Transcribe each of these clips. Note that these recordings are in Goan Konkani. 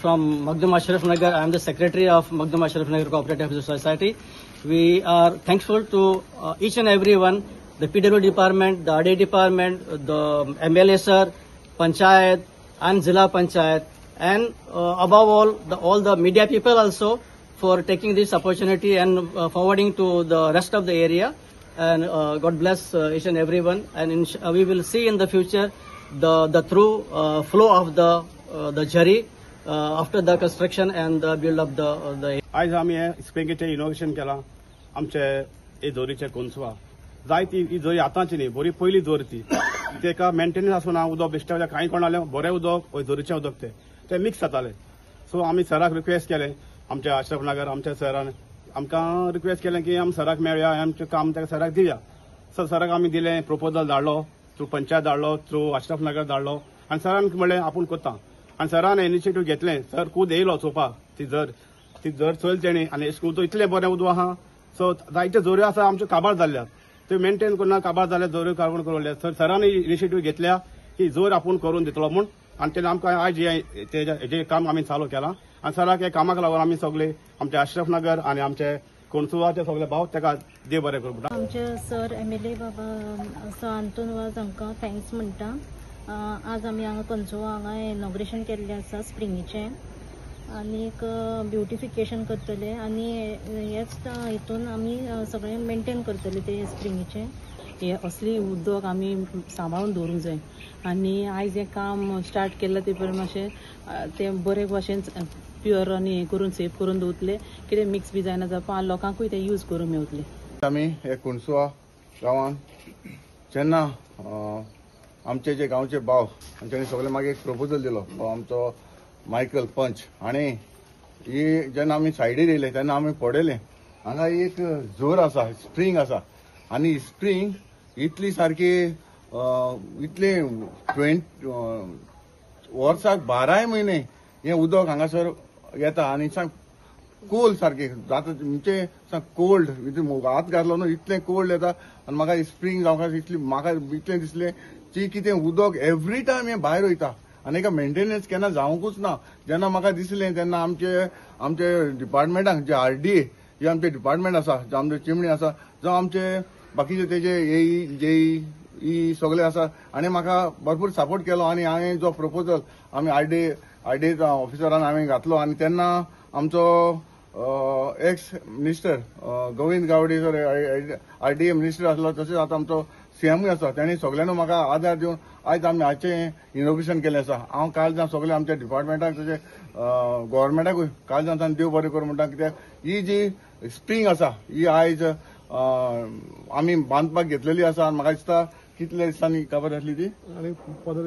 From Magdum Ashraf Nagar, I am the secretary of Magdum Ashraf Nagar Cooperative Society. We are thankful to each and every one, the PW department, the RD department, the MLA sir, Panchayat and Zilla Panchayat, and above all, all the media people also for taking this opportunity and forwarding to the rest of the area. And God bless each and everyone. And we will see in the future the true flow of the jari after the construction and the build of the. आयज आमी हे स्प्रिंगेचें इनोग्रेशन केलां आमचे हे जोरीचे कोनसुआ. जायती ही जोरी आतांची न्ही, बरी पयली जोर ती, तेका मेंटेनन्स आसूं उदक बेश्टे कांय कोणालें बरें उदक वो जोरीचें उदक ते मिक्स जाताले. सो आमी सराक रिक्वेस्ट केलें, आमच्या अशरफ नगर आमच्या सरान आमकां रिक्वेस्ट केलें की आमी सराक मेळया, आमचें काम ताका सराक दिवया. सो सराक आमी दिलें, प्रपोजल धाडलो थ्रू पंचायत धाडलो, थ्रू अशरफ नगर धाडलो आनी सरान म्हणलें आपूण करता. आनी सरान इनिशिएटीव घेतलें, सर खूद येयलो चोवपाक ती जर चोयल तेणी आनी स्कूल इतलें बरें उदक आहा. सो जायत्यो जोऱ्यो आसा आमच्यो काबार जाल्ल्या, त्यो मेंटेन करून काबार जाल्या जोऱ्यो काडून करून सर सरान इनिशिएटीव घेतल्या की जोर आपूण करून दितलो म्हूण. आनी तेणें आमकां आयज हेजें काम आमी चालू केलां आनी सराक ह्या कामाक लागून आमी सगळे आमचे अशरफ नगर आनी आमचे कोणसुवाचे सगळे भाव ताका देव बरें करूं म्हणटा. आमचे सर MLA बाबा सर आंतोन वाज हांकां thanks म्हणटा. आज आमी हांगा कोनसुआ हांगा इनॉग्रेशन केल्लें आसा स्प्रिंगीचें, आनीक ब्युटिफिकेशन करतले आनी हेच हितून आमी सगळें मेंटेन करतले ते स्प्रिंगीचें. हे असली उदक आमी सांबाळून दवरूंक जाय आनी आयज हें काम स्टार्ट केलां ते पळय मातशें तें बरे भाशेन प्युअर आनी हें करून सेफ करून दवरतले, कितें मिक्स बी जायना जावपा, लोकांकूय तें यूज करूंक मेवतलें. आमी हे कोनसुआ गांवान जेन्ना आमचे जे गांवचे भाव आमच्यानी सगळे मागीर एक प्रपोजल दिलो आमचो मायकल पंच आनी ही जेन्ना आमी सायडीर येयले तेन्ना आमी पळयलें हांगा एक जोर आसा, स्प्रींग आसा आनी स्प्रींग इतली सारकी इतले 20 वर्साक 12 म्हयने हें उदक हांगासर येता आनी कोल्ड सारकें जाता, म्हणजे कोल्ड हात घातलो न्हू इतलें कोल्ड येता. आनी म्हाका स्प्रींग जावंक इतली म्हाका इतलें दिसलें की कितें उदक एवरी टायम हें भायर वयता आनी एका मेंटेनन्स केन्ना जावंकूच ना. जेन्ना म्हाका दिसलें तेन्ना आमचे आमचे डिपार्टमेंटाक जे RDA जे आमचे डिपार्टमेंट आसा, जे आमचे चिमणी आसा, जावं आमचे बाकीचे तेजे AE JE सगळे आसा आनी म्हाका भरपूर सपोर्ट केलो. आनी हांवें जो प्रपोजल आमी RDA ऑफिसरान हांवें घातलो आनी तेन्ना आमचो ex minister Govind Gawade sir RDA minister आसलो, तशेंच आतां आमचो CMूय आसा, तेणी सगळ्यांनी म्हाका आदार दिवन आयज आमी हाचें इनोग्रेशन केलें आसा. हांव काल सगळ्या आमच्या डिपार्टमेंटाक तशें गव्हर्मेंटाकूय काल जावन देव बरें करूं म्हणटा, कित्याक ही जी स्प्रींग आसा ही आयज आमी बांदपाक घेतलेली आसा. आनी म्हाका दिसता कितले दिसांनी खबर जातली ती, आनीक 15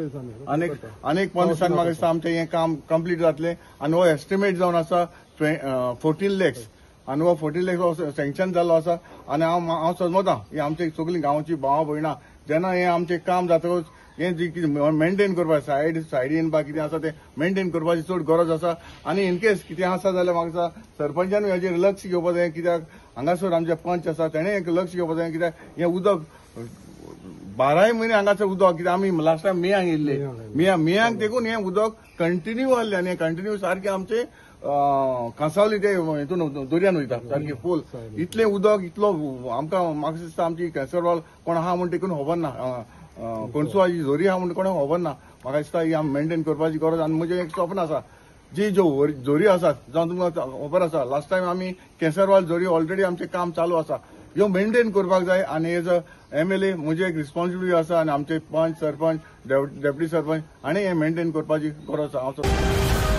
दिसांनी म्हाका दिसता आमचें हें काम कंप्लीट जातलें. आनी हो एस्टिमेट जावन आसा 14 lakhs आनी हो 14 lakhs हो सँक्शन जाल्लो आसा. आनी हांव समजता ही आमची सगळीं गांवची भावा भयणां जेन्ना हें आमचें काम जातकच हें जी कितें मेंटेन करपाक सायडीन बा कितें आसा तें मेंटेन करपाची चड गरज आसा. आनी इनकेस कितें आसा जाल्यार म्हाका दिसता सरपंचानूय हेजेर लक्ष घेवपाक जाय, कित्याक हांगासर आमचे पंच आसा तेणें एक लक्ष घेवपाक जाय, कित्याक हें उदक 12 म्हयने हांगासर उदक, कित्याक आमी लास्ट टायम मेयांक येयल्ले, मेयांक देखून हें उदक कंटिन्यू आहलें आनी कंटिन्यू सारकें आमचें कांसावली ते हितून दर्यान वयता सारकें फूल इतलें उदक इतलो आमकां म्हाका दिसता आमची केसरवाल कोण आहा म्हूण देखून खबर ना, कोणसुआची जोरी आहा म्हूण कोणाक खबर ना. म्हाका दिसता ही आमी मेंटेन करपाची गरज. आनी म्हजें एक स्वप्न आसा, जी ज्यो जोरी आसात जावं तुमकां खबर आसा लास्ट टायम आमी केसरवाल जोरी ऑलरेडी आमचें काम चालू आसा, ह्यो मेंटेन करपाक जाय. आनी एज अ MLA म्हजी एक रिस्पॉन्सिबिलिटी आसा आनी आमचे पंच सरपंच डेप्युटी सरपंच आनी हें मेंटेन करपाची गरज आसा. हांव